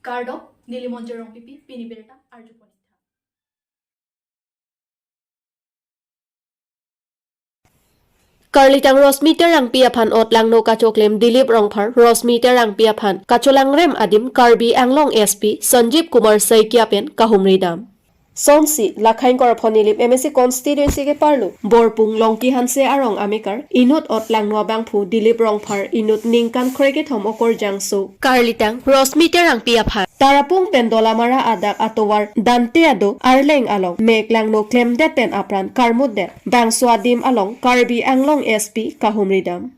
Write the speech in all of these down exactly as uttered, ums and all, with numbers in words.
Kardom, neli Monjir Rongpipi, pini birta arju ponitha. Karlitang Rosmi Terangpi aphan otlangno kachoklem Dilip Rongphar, Rosmi Terangpi aphan kacholangrem adim Karbi Anglong S P Sanjeev Kumar Saikia pen kahumri dam. Sonsi, Lakhain Korphon Nilip M A C constituency keparlo Borpung Longki Hanse arong amekar, inut otlangno abangphu Dilip Rongphar inut ningkan krekethom okorjangso Karlitang Rosmi Terangpi aphan Tarapung pen Dolamara adak atovar Dante Ado arleng along meklangno klemdet pen apran karmutdet, bangso adim along Karbi Anglong S P kahumri dam.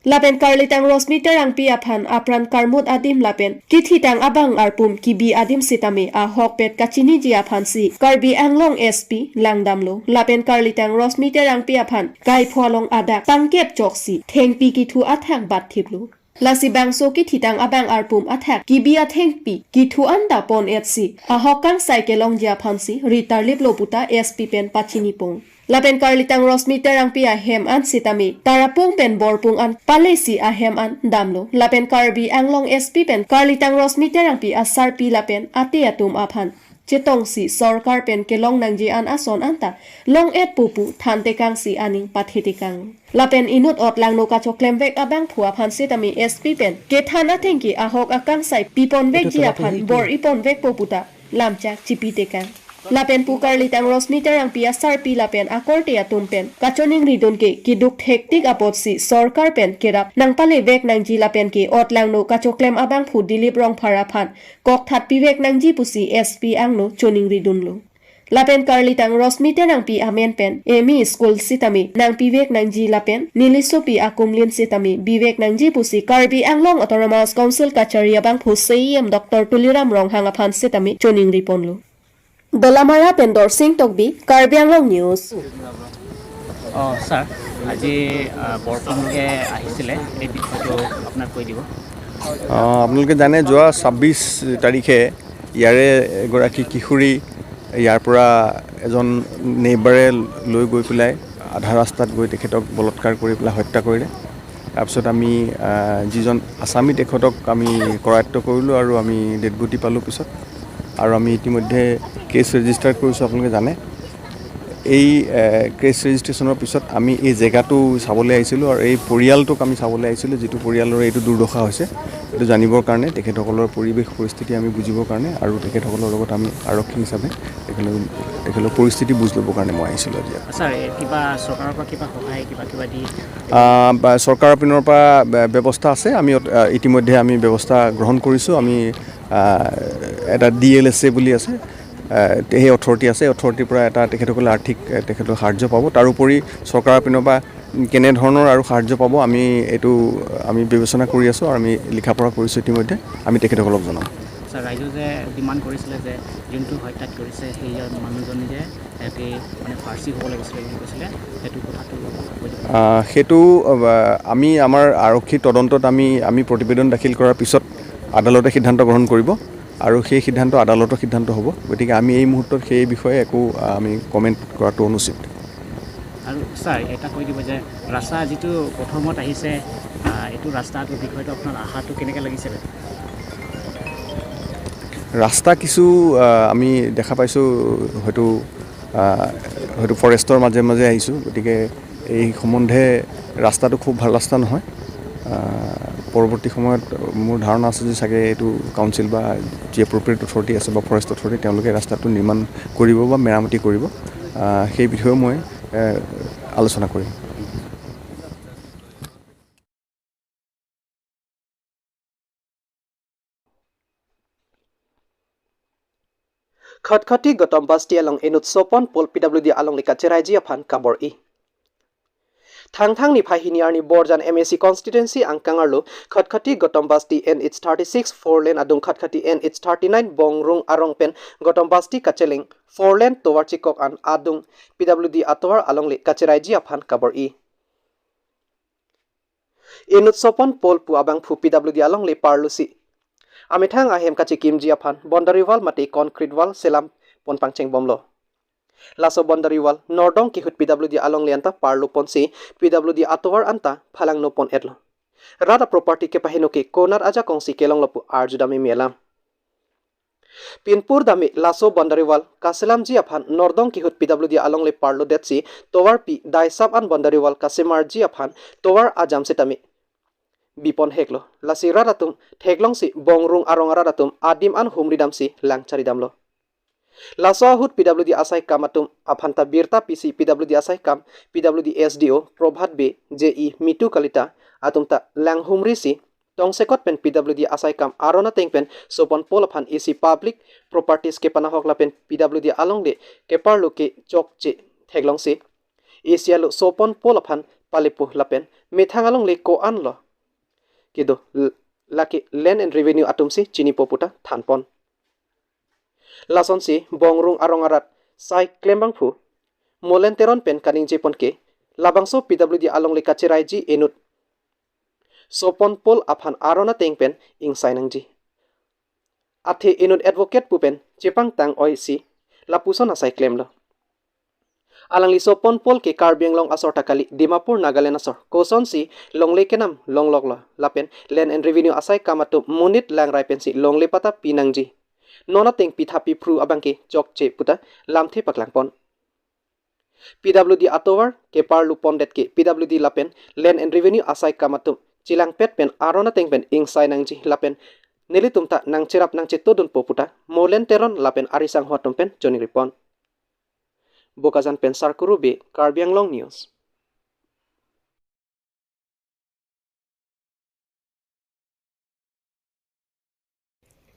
Lapen Karlitang Rosmi Terangpi aphan apran karmut adim lapen kithitang abang arpum kibi adim sitame ahokpet kachiniji aphansi Karbi Anglong S P langdamlo. Lapen Karlitang Rosmi Terangpi aphan kaipho along adak pangkep choksi thengpi kithu athak batthiplo. Lasi bangso kithitang abang arpum athak kibi athengpi kithu anta pon-etsi ahok kangsai kelongji aphansi ritarliplo puta S P pen pachinipon. Lapen Karlitang Rosmi Terangpi ahem an sitame Tarapung pen Borpung an palesi ahem an damlo. Lapen Karbi Anglong S P pen Karlitang Rosmi Terangpi asarpi lapen ate atum aphan chetongsi sorkar pen kelong nangji an ason anta long-etpo pu thantekangsi aning pathetekang. Lapen inut otlangno kachoklemvek abangphu aphan sitame S P pen kethan athengke ahok akangsai piponvekji aphan bor-iponvekpo puta lamchak chipitekang. Lapen pu Karlitang Rosmi Terangpi asarpi lapen akorte atum pen kachoningridun ke keduk thektik apotsi sorkar pen kerap nangpalevek nangji lapen ke otlangno kachoklem abangphu Dilip Rongphar aphan kokthat pivek nangji pusi S P angno choningridunlo. Lapen Karlitang Rosmi Terangpi amen pen M E school sitame nangpivek nangji lapen nelisopi akumlin sitame bivek nangji pusi Karbi Anglong Autonomous Council kachari abangphu C E M Doctor Tuliram Ronghang aphan sitame choningriponlo. Dolamara pen Dorsing Tokbi, Karbi Anglong News. অ ছাৰ, আজি আহ, বৰপেটালৈকে আহিছিলে, এই বিষয়টো আপোনাক কৈ দিব। আহ, আপোনালোকে জানে, যোৱা ছাব্বিছ তাৰিখে ইয়াৰে এগৰাকী কিশোৰী ইয়াৰ পৰা এজন নেইবাৰে লৈ গৈ পেলাই আধা ৰাস্তাত গৈ তেখেতক বলৎকাৰ কৰি পেলাই হত্যা কৰিলে। তাৰপিছত আমি আহ, যিজন আছামী তেখেতক আমি কৰায়ত্ব কৰিলোঁ আৰু আমি ডেড বডি পালোঁ পিছত। আৰু আমি ইতিমধ্যে কেছ ৰেজিষ্টাৰ কৰিছোঁ, আপোনালোকে জানে। এই কেছ ৰেজিষ্ট্ৰেশ্যনৰ পিছত আমি এই জেগাটো চাবলৈ আহিছিলোঁ আৰু এই পৰিয়ালটোক আমি চাবলৈ আহিছিলোঁ, যিটো পৰিয়ালৰ এইটো দুৰ্দশা হৈছে, এইটো জানিবৰ কাৰণে, তেখেতসকলৰ পৰিৱেশ পৰিস্থিতি আমি বুজিবৰ কাৰণে আৰু তেখেতসকলৰ লগত আমি আৰক্ষী হিচাপে তেখেতলোক তেখেতৰ পৰিস্থিতি বুজ ল'বৰ কাৰণে মই আহিছিলোঁ আজি ইয়াত। ছাৰ, এই কিবা চৰকাৰৰ পৰা কিবা সহায় কিবা কিবা দি আহ, বা চৰকাৰৰ পিনৰ পৰা ব্য- ব্যৱস্থা আছে। আমি অত- আহ, ইতিমধ্যে আমি ব্যৱস্থা গ্ৰহণ কৰিছোঁ। আমি আহ, এটা ডি এল এছ এ বুলি আছে, আহ, সেই অথৰিটি আছে, অথৰিটিৰ পৰা এটা তেখেতসকলে আৰ্থিক আহ, তেখেতক সাহাৰ্য পাব। তাৰোপৰি চৰকাৰৰ পিনৰ পৰা কেনেধৰণৰ আৰু সাহাৰ্য পাব, আমি এইটো আমি বিবেচনা কৰি আছোঁ আৰু আমি লিখা পঢ়া কৰিছোঁ ইতিমধ্যে। আমি তেখেতসকলক জনাম। ছাৰ, ৰাইজে যে ডিমাণ্ড কৰিছিলে যে যোনটো হত্যাত কৰিছে সেই মানুহজনী যে এটি মানে ফাৰ্চী হ'ব লাগিছিলে বুলি কৈছিলে, সেইটো কথাটো কৈ দিব। আহ, সেইটো আহ, আমি আমাৰ আৰক্ষী তদন্তত আমি আমি প্ৰতিবেদন দাখিল কৰাৰ পিছত আদালতে সিদ্ধান্ত গ্ৰহণ কৰিব আৰু সেই সিদ্ধান্ত আদালতৰ সিদ্ধান্ত হ'ব। গতিকে আমি এই মুহূৰ্তত সেই বিষয়ে একো আহ, আমি কমেণ্ট কৰাটো অনুচিত। আৰু ছাৰ, এটা কৈ দিব যে ৰাস্তা যিটো প্ৰথমত আহিছে, আহ, এইটো ৰাস্তাটোৰ বিষয়টো আপোনাৰ আশাটো কেনেকৈ লাগিছে? ৰাস্তা কিছু আহ, আমি দেখা পাইছোঁ, হয়তো আহ, হয়তো ফৰেষ্টৰ মাজে মাজে আহিছোঁ। গতিকে এই সম্বন্ধে ৰাস্তাটো খুব ভাল ৰাস্তা নহয়। আহ, পৰৱৰ্তী সময়ত মোৰ ধাৰণা আছে যে চাগে এইটো কাউন্সিল বা যি এপ্ৰপ্ৰিয়েট অথৰিটি আছে বা ফৰেষ্ট অথৰিটি, তেওঁলোকে ৰাস্তাটো নিৰ্মাণ কৰিব বা মেৰামতি কৰিব। আহ, সেই বিষয়েও মই এ, আলোচনা কৰিম। Khatkhati Gotom Basti along inut sopon pol P W D alongle kacheraiji aphan kabor-i. Thangthang niphai hini arni Borjan M A C constituency angkang arlo Khatkhati Gotom Basti N H thirty-six four lane adung Khatkhati N H thirty-nine Bongrung arong pen Gotom Basti kacheleng four lane tovar chikok an adung P W D atovar alongle kacheraiji aphan kabor-i. Inut sopon pol pu abangphu P W D alongle parlo si amethang ahem kachekimji aphan boundary wall mate concrete wall selam pon pangchengbomlo. Laso boundary wall nordong kehut P W D alongle anta parlo ponsi P W D atovar anta phalangno pon-etlo. Rat aproperty kepaheno ke konat ajakongsi kelonglo pu arjudam imi alam. Pinpur dame laso boundary wall kaselamji aphan nordong kehut P W D alongle parlodetsi tovarpi daisap an boundary wall kasemarji aphan tovar ajam setame bipon heklo. Lasi rat atum theklongsi Bongrung arong arat atum adim an humridamsi lang charidamlo. Laso ahut P W D asaikam atum aphanta birta pisi P W D asaikam, P W D S D O Prabhat Bey, J E Mitu Kalita atum ta lang humrisi tongsekot pen P W D asaikam aron ateng pen Sopon Paul aphan isi public properties kepanahok lapen P W D alongle keparlo ke chokche theklongsi isi alo Sopon Paul aphan palepo lapen methang alongle ko-anlo kedo l-, lake Land and Revenue atumsi chinipo puta thanpon. Lasonsi Bongrung arong arat sai klembangphu Molen Teron pen kaningjepon ke labangso P W D alongle kacheraiji inut Sopon Paul aphan aron ateng pen ingsai nangji. Athe inut advocate pu pen chepangtang oisi lapuson asai klemlo. Alangli Sopon Paul ke Karbi Anglong asor ta kali, Dimapur Nagaland asor kosonsi longle kenam longloklo lapen Land and Revenue asaikam atum monit langrai pensi longle patta pinangji. Non ateng pitha piphru abangke chokche puta lamthe paklangpon. P W D atovar keparlopondet ke P W D lapen Land and Revenue asaikam atum chelangpet pen aron ateng pen ingsai nangji lapen nelitum ta nangcherap nangchetodunpo puta Molen Teron lapen arisangho atum pen choningripon. Bokajan pen Sarkuru Bey, Karbi Anglong News.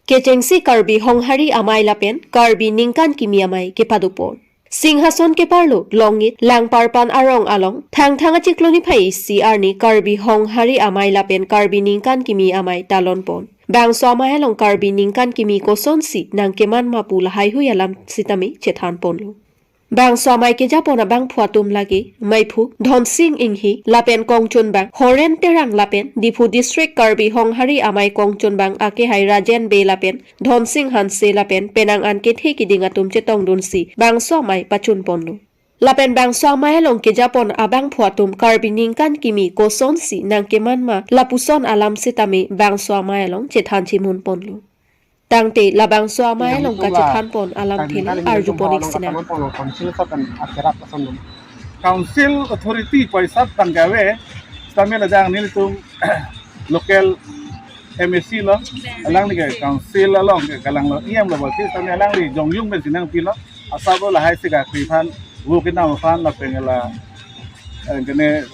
Kechengsi Karbi Honghari Amei lapen Karbi Ningkan Kimi Amei kepadopon. Singhason keparlo Longit Langparpan arong along Thangthang achiklo niphai isi arni Karbi Honghari Amei lapen Karbi Ningkan Kimi Amei talonpon. Bangso amei along Karbi Ningkan Kimi kosonsi nangkeman ma pu lahaihui alam sitame chethanponlo. Bangso amei kejapon abangphu atum lake meiphu Dhonsing Inghi lapen kongchunbang Horen Terang lapen Diphu District Karbi Honghari Amei kongchunbang akehai Rajen Bey lapen Dhonsing Hanse lapen penang an kethe kiding atum chetongdunsi bangso amei pachunponlo. Lapen bangso amei along kejapon abangphu atum Karbi Ningkan Kimi kosonsi nangkeman ma lapuson alam sitame bangso amei along chethan chimunponlo. Tangte labangso amei along kachethanpon alamthe le arjupon-ik sinang. Council authority poisa tangka ave, sitame ladak nelitum local M A C lo, alangli ke council along ke kalanglo, E M lo, bol sitame alangli jongjung pensi nangpilo, asabo lahai si ka kri aphan, vo kedam aphan lapen la, eh, kene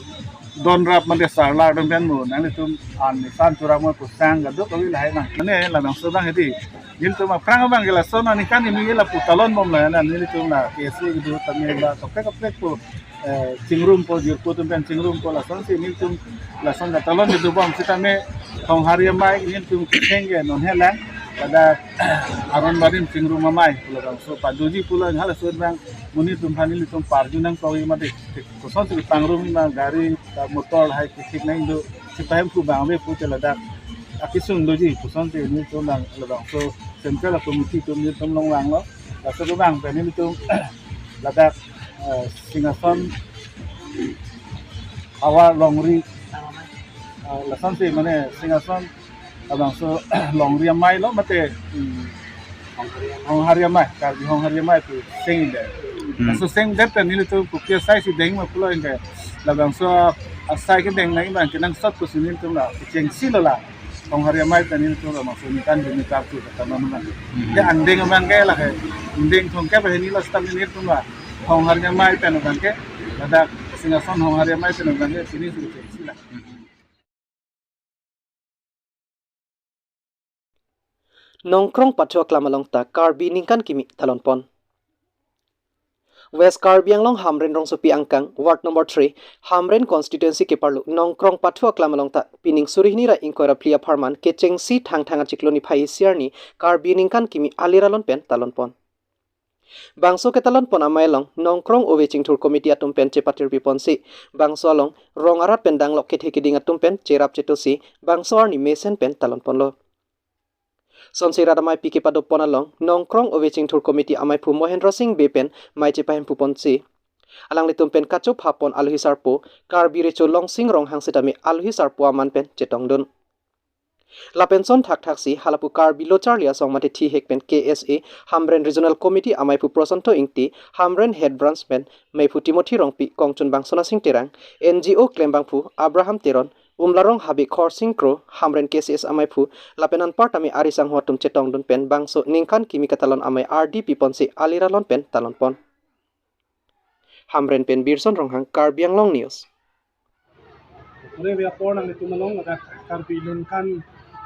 don rap mande sarla don pen mo, nanglitum an nisan churamo pusang kaduk kami lahai nang. Mane labangso abang hedi. Nelitum aphrang abang ke lason ani kan ini la pu talonbomlo, na nelitum la K S A kedo tame la kaprek kaprek pu, eh, chingrumpo, jirpo atum pen chingrumpo, lasonsi nelitum lason ta talon kedobom sitame Honghari Amei nelitum kecheng ke non helang pada aron barim chingrum amei pulo bangso padoji pulo halaso abang monit atum aphan nelitum parju nangkok mate kosonsi pangrum ma gari ta motor hai kethik nang do, sipahemphu abang ave pute ladak akesung doji kosonsi nelitum abang labangso central committee atum nelitum longvanglo. Laso abang pen nelitum ladak, eh, Singhason awa longri, eh, lasonsi mane Singhason labangso longri amei lo mate, hmm, Honghari Amei, Karbi Honghari Amei pu seng-ingdet. Hmm. Laso seng-ingdet pen nelitum kopi asai si deng ma pulo ingdet. Labangso asai kedeng nang abang kenangsot pusi nelitum la kechengsi lo la Honghari Amei pen nelitum labangso Ningkan Kimi karju kata non abang. Hmm. Ya angdeng abang ke la ke, angdeng thomkep hini lo sitame nelitum la Honghari Amei pen abang ke, ladak Singhason Honghari Amei pen abang ke sini si kechengsi la. Hmm. Nongkrong pathu aklam along ta Karbi Ningkan Kimi talonpon. West Karbi Anglong Hamren rongsopi angkang, Ward number three, Hamren constituency keparlo Nongkrong pathu aklam along ta pining suri hini ra ingkoi ra phli apharman kechengsi Thangthang achiklo niphai isi arni Karbi Ningkan Kimi alir alon pen talonpon. Bangso ketalonpon amei along Nongkrong Ove Chingthur Committee atum pen chepatirpiponsi, bangso along rong arat pen danglok kethe kiding atum pen cherap chetosi, bangso arni mesen pen talonponlo. Sonsi rat amei pi kepadoppon along Nongkrong Ove Chingthur Committee ameiphu Mohendro Singh Bey pen mei chepahemphuponsi, alanglitum pen kachophapon alohi sarpo Karbi Recho Longsing Ronghang sitame alohi sarpo aman pen chetongdun. Lapen son thakthaksi halapu Karbi Lo Charli Asong mate thihek pen K S A Hamren Regional Committee amaiphu Prosanto Ingti, Hamren Head Branch pen meiphu Timothy Rongpi, kongchunbang Sonasing Terang, N G O klembangphu Abraham Teron, Umlarong Habe Khorsing Kro, Hamren K C S amaiphu, lapen anparta me ari sangho atum chetongdun pen bangso ningkan kimi katalon amei ardi piponsi aliralon pen talonpon. Hamren pen Birson Ronghang, Karbi Anglong News. Ore ve apor nanglitum along ladak Karbi ningkan,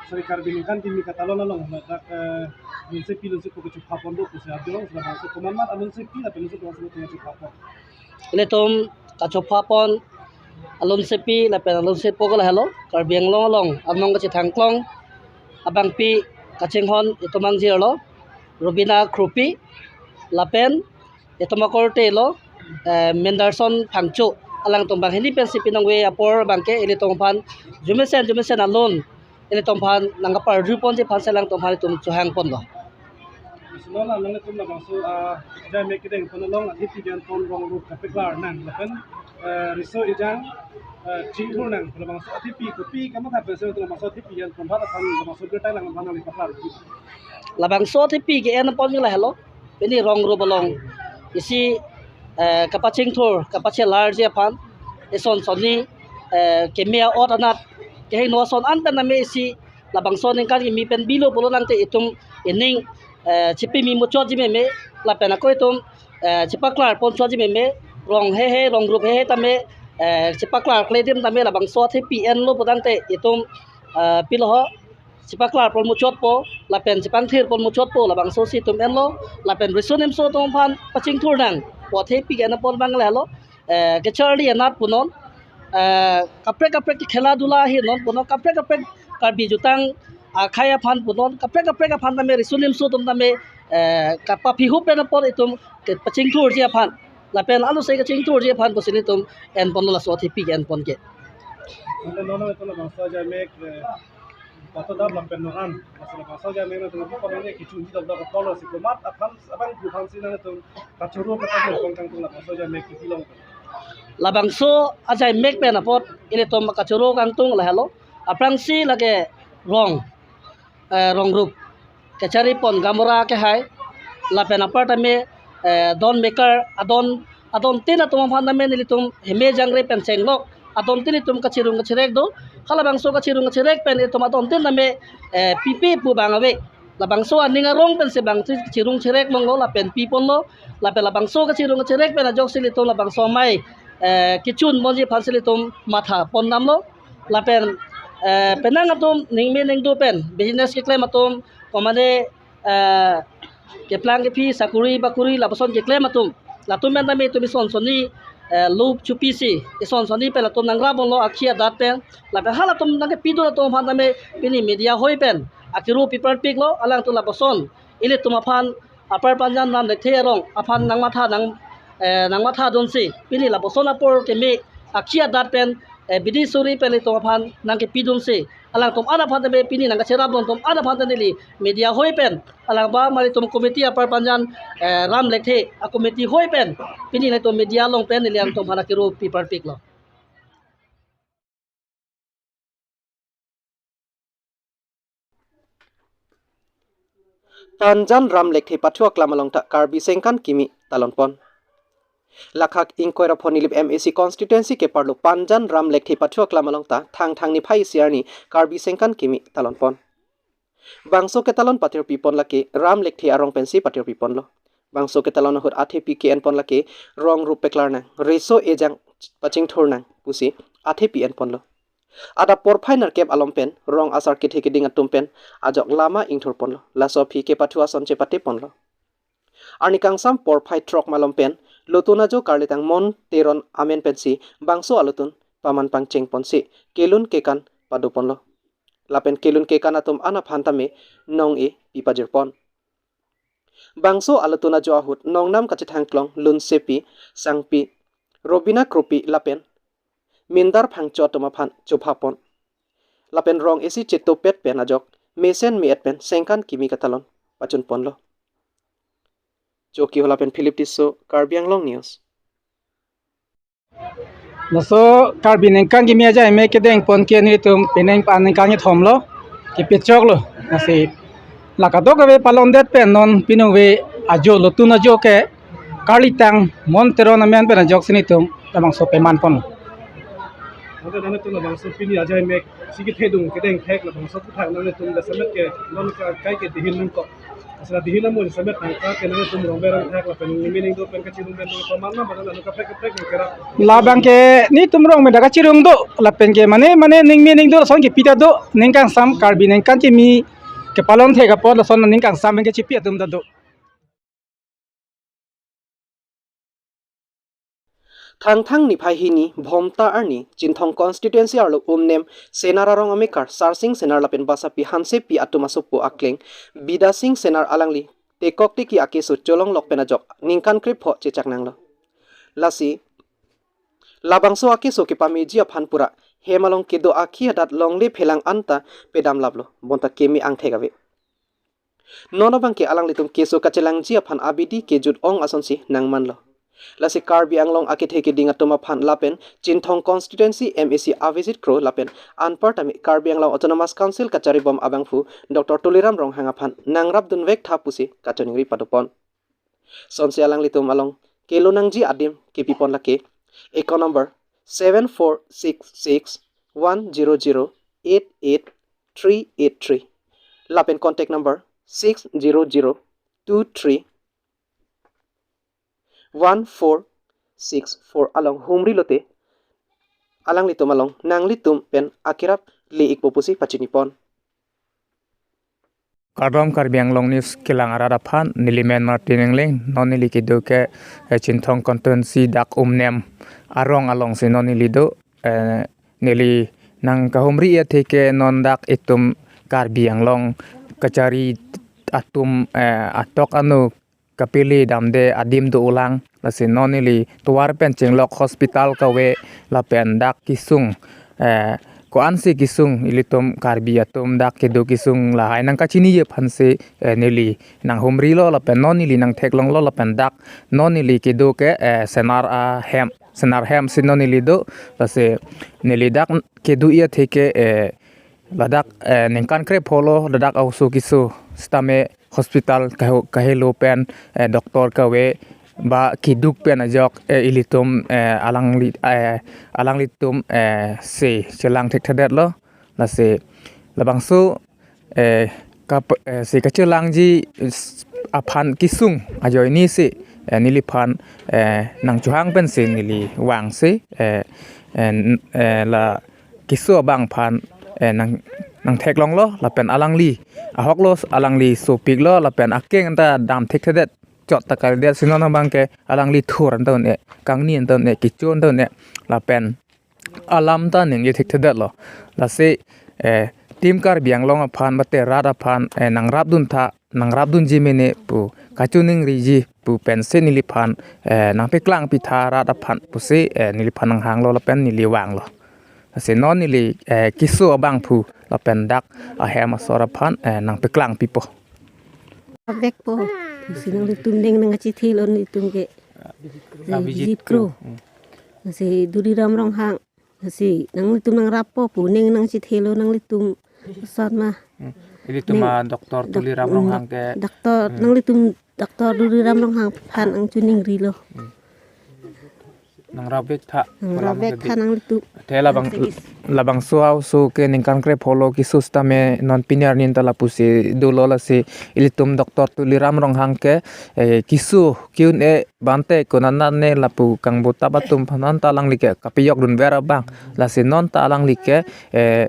sorry, Karbi ningkan kimi katalon along ladak, eh, alunsepi alunsepo kachopha pon do pusi abdong sila bangso komatmat alunsepi lapen alunsepo alunsepo kachopha pon. Ilitum kachopha pon alunsepi lapen alunsepo ke lahelo, Karbi Anglong along arnong kachethangklong abangpi kachinghon itum angjir lo, Robina Kropi, lapen itum akorte lo, eh, Menderson Phangcho. Alangtum banghini pensi pinongve apor abangke ilitum aphan jumesen jumesen alun ilitum aphan nangkaparju ponji aphansi alangtum aphan itum chohang ponlo. Silo la nanglitum labangso, ah, ajai mek kedeng pon along athepi ke-en pon rong rup kapeklar nang lapen, eh, riso ejang, eh, chingthur nang labangso athepi kopi kamatha pensi labangso athepi ke-en pon aphan labangso birta lang aphan nangli paklar. Labangso athepi ke-en pon ke lahelo, pini rong rup along isi, eh, kapachingthur kapachelarji aphan, ison sonni, eh, keme a'ot anat kehingno ason an pen name isi labangso ningkan kimi pen bilo pulo nangte itum ining, eh, chepimi muchotji meme, lapen ako itum, eh, chepaklar ponchotji meme, rong heihei rong rup heihei tame, eh, chepaklar kle adim tame labangso athepi enlo pu tangte itum, eh, pilo ho, chepaklar pon muchotpo lapen chepangthir pon muchotpo, labangsosi itum enlo, lapen riso nimso atum aphan pachingthur nang pu athepi ke-en pon abang lahelo, eh, kacharli anat punon, eh, kaprek kaprek ke khela dula ahin non punon, kaprek kaprek Karbi jutang akhei aphan punon, kaprek kaprek aphan tame riso nimso atum tame, eh, kapapihup pen apor itum kepachingthurji aphan lapen alose kachingthurji aphan pusi nelitum en ponlo laso athepi ke-en pon ke. Ante non non ito labangso ajai mek, eh, patodam lapen non an, laso labangso ajai mek nangtum pon nang kechunji dam dam apor si komat aphan abangphu aphansi nangtum kachoro kachoro pon kangtung labangso ajai mek kiti long. Labangso ajai mek pen apot ilitum kachoro kangtung lahelo, aphrangsi lake rong, eh, rong rup kachari pon gamora kehai, lapen apar tame, eh, don mekar adon, adontin atum aphan tame nelitum heme jangre pen chenglok adontin itum kachirung kachirek do. Halabangso kachirung kachirek pen itum adontin tame, eh, pipe pu abang ave. Labangso aning arong pensi bangsi chirung chirek longlo lapen pi ponlo, lapen labangso kachirung kachirek pen ajoksi ilitum labangso amei, eh, kechun ponji aphansi ilitum matha pon damlo. Lapen, eh, penang atum ningme ningdo pen business keklem atum, komane, eh, keplang kephi sakuri bakuri lapuson keklem atum, latum pen tame itum ison sonni, eh, lup chupisi ison sonni pen latum nangrap ponlo akhi adat pen. Lapen halatum nangkepidun atum aphan tame pini media hoi pen akero piparpiklo, alangtum lapuson ilitum aphan Upper Panjan Ram Lekthe arong aphan nangmatha nang, eh, nangmathadunsi pini lapuson apor keme akhi adat pen, eh, bidi suri pen ilitum aphan nangkepidunsi alangtum an aphan tame pini nangkacherapdun atum an aphan tame neli media hoi pen, alangba mari itum committee Upper Panjan, eh, Ram Lekthe a-committee hoi pen pini nelitum media along pen neli alangtum aphan akero piparpiklo. Panjan Ram Lekthe pathu aklam along ta Karbi sengkan kimi talonpon. Lakhak ingkoi ra phongo Nilip M A C constituency keparlo Panjan Ram Lekthe pathu aklam along ta Thangthang niphai isi arni Karbi sengkan kimi talonpon. Bangso ketalon patirpipon lake Ram Lekthe arong pensi patirpiponlo. Bangso ketalon ahut athepi ke-enpon lake rong rup peklar nang, riso ejang pachingthur nang pusi athepi enponlo. Adap porphai nerkep along pen rong asar kethe keding atum pen ajok lama ingthurponlo. Laso aphi kepathu ason chepateponlo. Arni kangsam porphai throk malom pen lotun ajo karlitang Mon Teron amen pensi bangso alotun paman pangchengponsi kelun kekan padoponlo. Lapen kelun kekan atum an aphan tame nong-e pipajirpon. Bangso alotun ajo ahut nongnam kachethangklong Lunsepi, Sangpi, Robina Kropi lapen Mindar Phangcho atum aphan chophapon. Lapen rong isi chetopet pen ajok mesen me-et pen sengkan kimi katalon pachunponlo. Chokihola pen Philip Tisso, Karbi Anglong News. Laso Karbi ningkan kimi ajai mek kedengpon ke nelitum penang pa ningkan kethom lo. Kepechoklo, lasi la kadokave palondet pen non pini ave ajo, lotun ajo ke Karlitang Mon Teron amen pen ajoksi nelitum labangso peman ponlo. Ante nanglitum labangso pini ajai mek si kethedung kedeng thek labangso aphuthak nanglitum jasemet ke non ka kai ke dihin nangkok. Asla dihin amo jasemet tangka ke nanglitum rong berang thek lapen ningme ningdo pen kachirung pen nang paman na badan anu kaprek kaprek nang kerap. Labang ke nelitum rong me dak kachirung do lapen ke mane mane ningme ningdo lason kepi ta do, ning kangsam Karbi ningkan kimi kepalon thek apot lason ning kangsam pen kechipi atum ta do. Thangthang niphai hini Bhomta arni Chinthong constituency arlo umnem Senar arong amekar Sarsing Senar lapen Basapi Hansepi atum asopo akleng Bidasing Senar alangli tekok teki akeso cholonglok pen ajok ningkan krepho chechak nanglo. Lasi labangso akeso kepameji aphan pura hem along kedo akhi hadak longle phelang anta pedam laplo, bonta keme angthek ave. Non abang ke alanglitum keso kachelangji aphan abidi kejut ong asonsi nangmanlo. Lasi Karbi Anglong akethe keding atum aphan lapen Chinthong constituency M A C Avijit Kro lapen anparta me Karbi Anglong Autonomous Council kacharibom abangphu Doctor Tuliram Ronghang aphan nangrapdun vek tha pusi kachiningri padopon. Sonsi alanglitum along kelonangji adim kepipon lake account number seven four six six one zero zero eight eight three eight three lapen contact number six zero zero two three one four six four along humri lote alanglitum along nanglitum pen akerap le-ikpo pusi pachinipon. Kardom Karbi Anglong News kelang arat aphan, neli men Martin Engleng, non neli kedo ke, eh, Chinthong constituency dak umnem arong alongsi non neli do, eh, neli nangkahumri athe ke non dak itum Karbi Anglong kachari atum, eh, atok anu kapili damde adim do ulang. Lasi non neli tovar pen chenglok hospital kave lapen dak kesung, eh, ko-ansi kesung ilitum Karbi atum dak kedo kesung lahai nangkachiniji aphansi, eh, neli nanghumrilo lapen non neli nangtheklonglo lapen dak non neli kedo ke, eh, Senar ahem, Senar hem si non neli do. Lasi neli dak kedo athe ke, eh, ladak, eh, ningkan krepho lo ladak aoso keso sitame hospital kaho-, kahelo pen, eh, doctor kave ba keduk pen ajok, eh, ilitum, eh, alangli, eh, alanglitum, eh, si chelang thekthedetlo. Lasi labangso, eh, kap-, eh, si kachelangji s-, aphan kesung ajoine si, eh, neliphan, eh, nangchohang pensi neli vangsi, eh, eh, n-, eh, la keso abang aphan, eh, nang, nangtheklonglo lapen alangli ahoklo, alangli sopiklo lapen akeng ta dam thekthedet chot ta kalidet si non abang ke alangli thur anta un-e, kangni anta un-e, kecho anta un-e lapen alam ta ningje thekthedetlo. Lasi, eh, Team Karbi Anglong aphan mate rat aphan, eh, nangrapdun tha, nangrapdunji mene pu kachiningriji pu pensi neliphan, eh, nangpeklangpi tha rat aphan pusi, eh, neliphan nanghanglo lapen neli vanglo. Lasi non neli, eh, keso abangphu lapen dak ahem asor aphan, eh, nangpeklangpipo. Vekpo. Si nanglitum ning nangchethelo nelitum ke. Ah, Avijit Kro. Hmm. Si Duliram Ronghang. Si nanglitum nangrappo pu ning nangchethelo nanglitum sot ma. Hmm. Ilitum ning ma Doctor dok-, Tuliram dok-, Ronghang ke. Doctor, hmm, nanglitum Doctor Duliram Ronghang aphan nangchiningrilo. Hmm. Nangrap vek tha. Nangrap vek tha nanglitum. Te labang, labangso aoso ke ningkan krepho lo keso sitame non pini arni anta lapusi dolo. Lasi ilitum Doctor Tuliram Ronghang ke, eh, keso ke-un-e bante konatne lapu kangbutap atum aphan anta alangli ke kapejokdunver abang. Lasi non ta alangli ke, eh,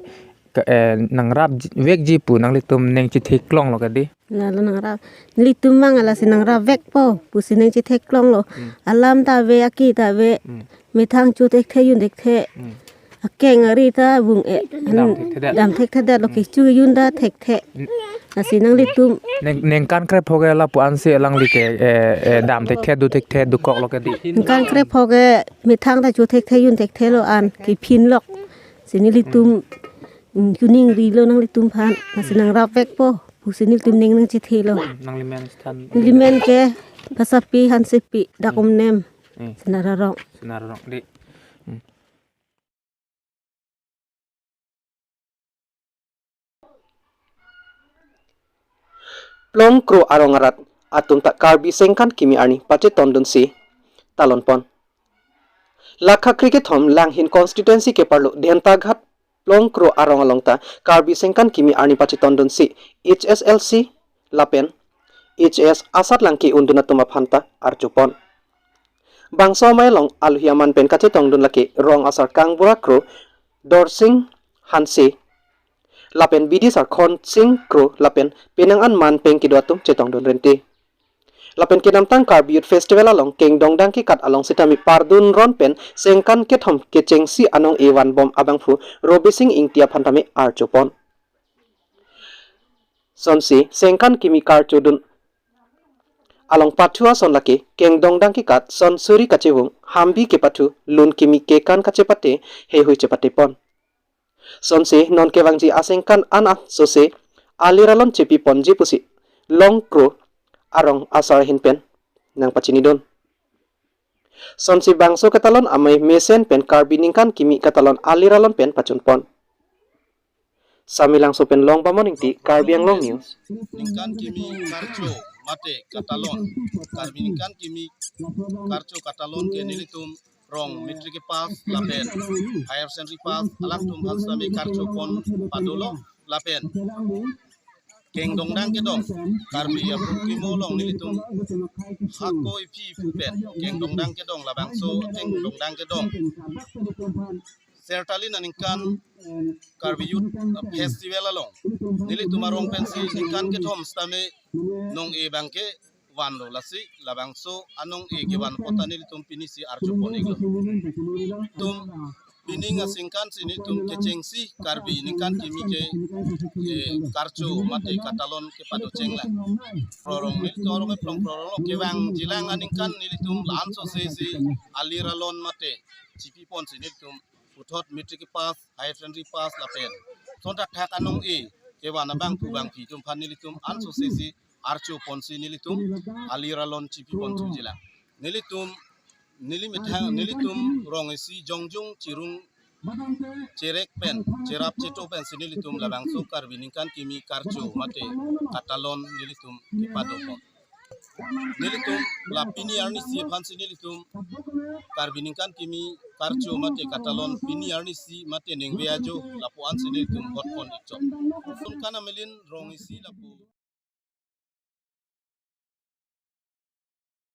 ke, eh, nangrap j-, vekji pu nanglitum ning chetheklonglo kedi. Lalo nangrap. Nelitum mang lasi nangrap vekpo pusi ning chetheklonglo. Hmm. Alam ta ave, aki ta ave. Hmm. Methang cho thekthe, jun thekthe. Hmm. Akeng ari ta vung-e. Dam thekthedet. Dam thekthedetlo, hmm, kecho jun ta thekthe. Hmm. Lasi nanglitum. Ning, ningkan krepho ke lapu-ansi alangli ke, eh, eh, dam thekthe, do thekthe, dokoklo kedi. Ningkan krepho ke methang ta cho thekthe, jun thekthelo an kephinlok. Si nelitum, hmm, mm, chiningrilo nanglitum aphan. Lasi nangrap vekpo pusi nelitum ning nangchethelo. Nanglimen sthan. Nelimen ke Basapi Hansepi, dak, hmm, umnem. Hmm. Senar arong. Senar arong di. Hmm. plong kro arong arat atum ta Karbi Sengkan kimi arni pachetondunsi talonpon. Lakha kre kethom Langhin constituency keparlo Dhentaghat plong kro arong along ta Karbi Sengkan kimi arni pachetondunsi H S L C lapen H S asat lang ke-undun atum aphan ta archupon. Bangso amei along alohi aman pen kachetongdun lake rong asar kangbura kro Dorsing Hanse lapen bidisar Khonsing kro lapen penang an man pen kedo atum chetongdun rente. Lapen kedamtang Karbi Youth Festival along kengdongdang kekat along sitame pardun ron pen Sengkan kethom kechengsi anong-e vanbom abangphu Robising Ingti aphan tame archupon. Sonsi Sengkan kimi karchodun along pathu ason lake kengdongdang kekat son suri kachevung, hambi kepathu, lun kimi kekan kachepate, heihui chepatepon. Sonsi non kevangji asengkan an asose alir alon chepiponji pusi long kro arong asar ahin pen nangpachinidun. Sonsi bangso katalon amei mesen pen Karbi Ningkan Kimi Katalon alir alon pen pachunpon. Samelangso pen Longbamon Ingti, Karbi Anglong News. Ningkan Kimi Karcho mate Katalon, Karbi Ningkan Kimi Karcho Katalon ke nelitum rong matric pass lapen higher secondary pass alangtum aphan sitame karchopon padolo lapen kengdongdang kedong Karbi aphu kimo along nelitum hako iphi iphu pen kengdongdang kedong labangso kengdongdang kedong. Sertalin aningkan Karbi Youth Festival along nelitum arong pensi ningkan kethom sitame nong-e abangke vanlo, lasi labangso anong-e kevan apot ta nelitum pinisi archopon iklo. Tum pining asengkan si nelitum kechengsi Karbi Ningkan Kimi ke, eh, karcho mate katalon kepado chenglang. Prorong nelitum arong plong prorong lo kevangjilang aningkan nelitum la-an sose si alir alon mate chepiponsi nelitum puthot matric pass, higher secondary pass lapen sontak thak anong-e kevan abangphu bangphi atum aphan nelitum an sose si archoponsi nelitum alir alon chepiponsi jilang. Nelitum neli methang nelitum rong isi jongjung chirung cherek pen cherap cheto pensi nelitum labangso Karbi Ningkan Kimi Karcho mate katalon nelitum kepadopon. Nelitum la pini arnisi aphansi nelitum Karbi Ningkan Kimi Karcho mate katalon pini arnisi mate ningve ajo lapu-ansi nelitum votpon ikchot. Sungkan amelin rong isi lapu